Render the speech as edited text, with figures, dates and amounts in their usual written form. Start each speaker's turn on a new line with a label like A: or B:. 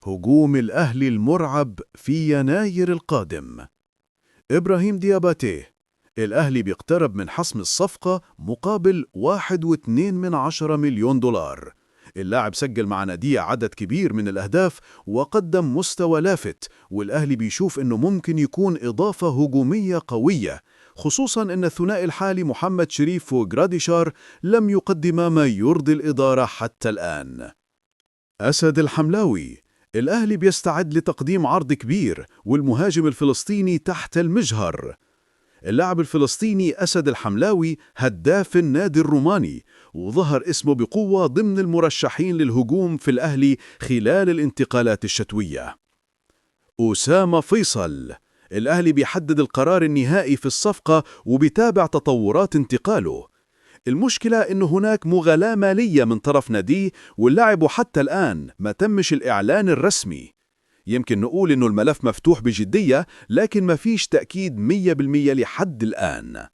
A: هجوم الأهلي المرعب في يناير القادم. إبراهيم دياباتيه، الأهلي بيقترب من حسم الصفقة مقابل 1.2 مليون دولار. اللاعب سجل مع ناديه عدد كبير من الأهداف وقدم مستوى لافت، والأهلي بيشوف إنه ممكن يكون إضافة هجومية قوية، خصوصا إن الثنائي الحالي محمد شريف وجراديشار لم يقدما ما يرضي الإدارة حتى الآن. أسد الحملاوي، الأهلي بيستعد لتقديم عرض كبير والمهاجم الفلسطيني تحت المجهر. اللاعب الفلسطيني أسد الحملاوي هداف النادي الروماني، وظهر اسمه بقوة ضمن المرشحين للهجوم في الأهلي خلال الانتقالات الشتوية. أسامة فيصل، الأهلي بيحدد القرار النهائي في الصفقة وبيتابع تطورات انتقاله. المشكلة إنه هناك مغالاة مالية من طرف ناديه، واللاعب حتى الآن ما تمش الإعلان الرسمي. يمكن نقول إنه الملف مفتوح بجدية، لكن ما فيش تأكيد 100% لحد الآن.